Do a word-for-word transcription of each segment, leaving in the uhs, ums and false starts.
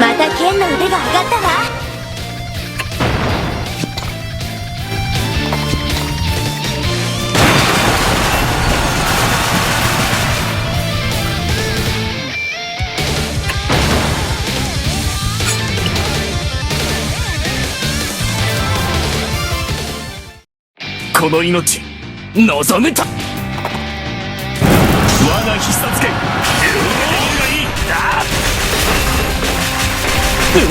またケンの腕が上がったわ。この命、望めた。我が必殺拳、流浪がいい。うおっ。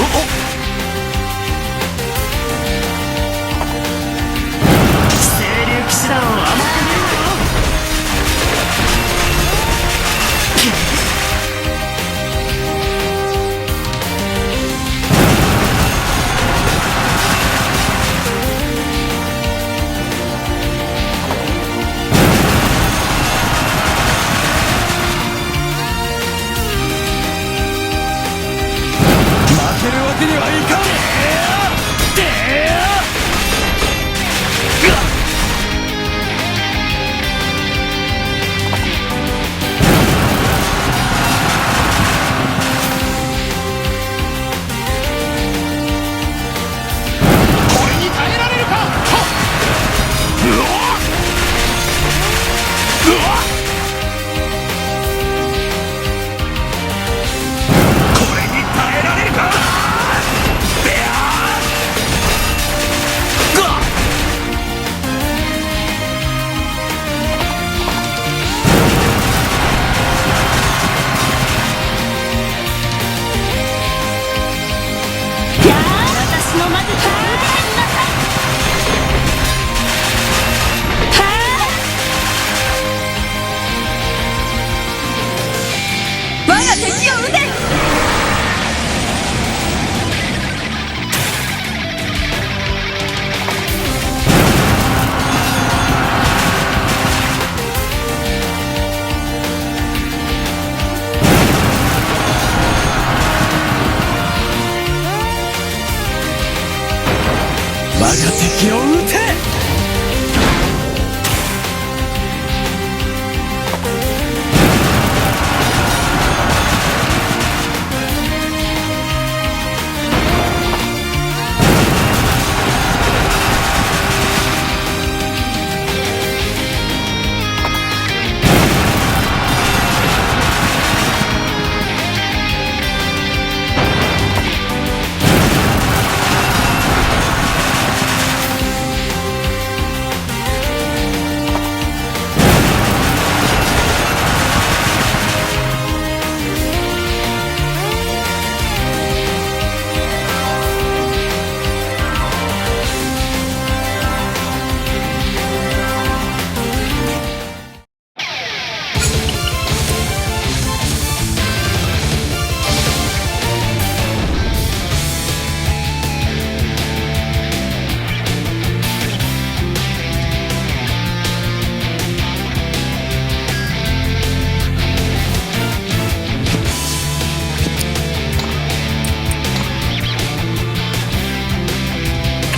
清流騎士団を甘く見るぞ。負けるわけにはいかん。これに耐えられるか。はっ。うわっ。うわっ。これに耐えられるか。ベアー。うわっ。私の魔術を受けてみなさい。我が敵を討て。我が敵を討て。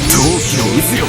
陶器の渦よ、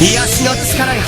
癒しの力が。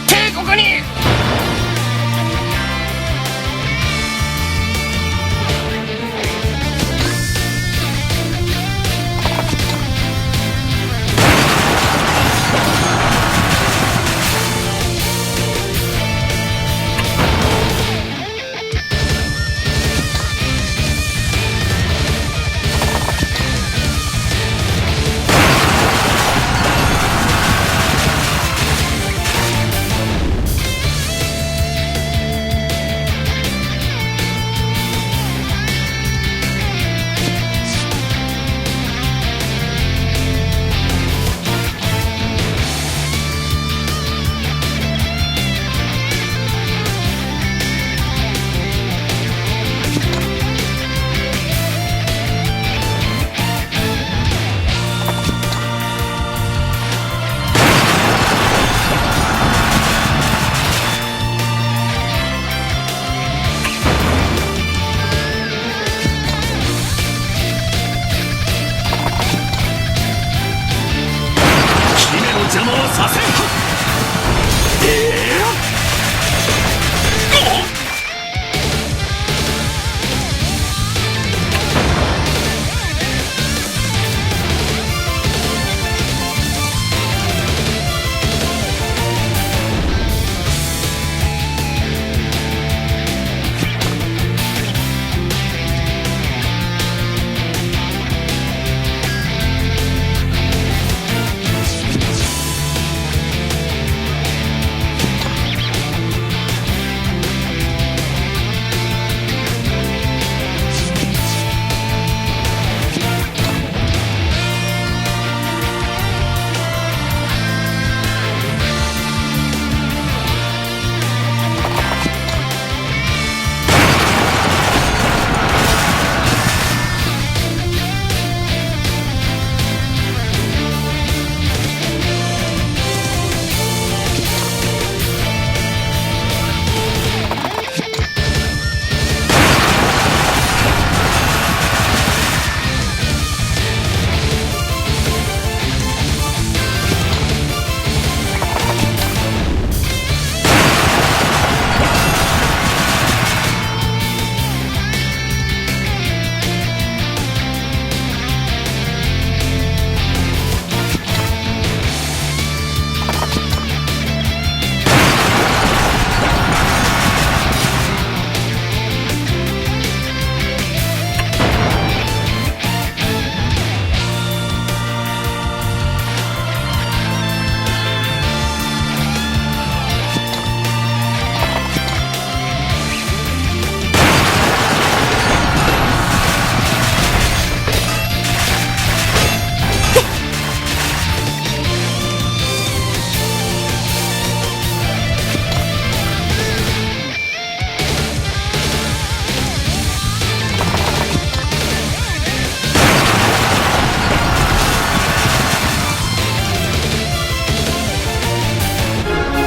帝国に。 姫の邪魔はさせん。ええ。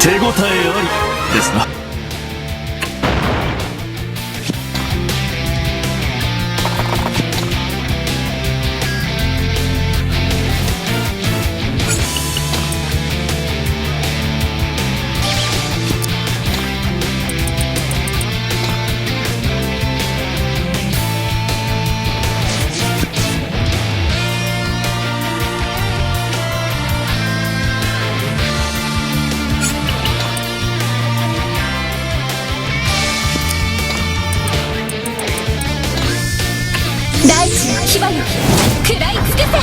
手応えありですな。大地の牙よ、食らい尽くせ。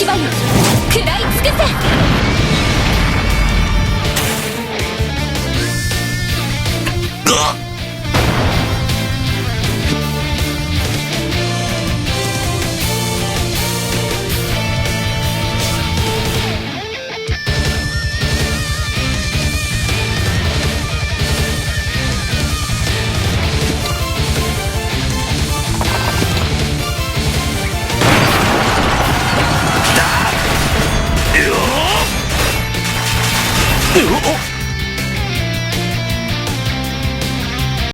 波よ、食らい尽くせ。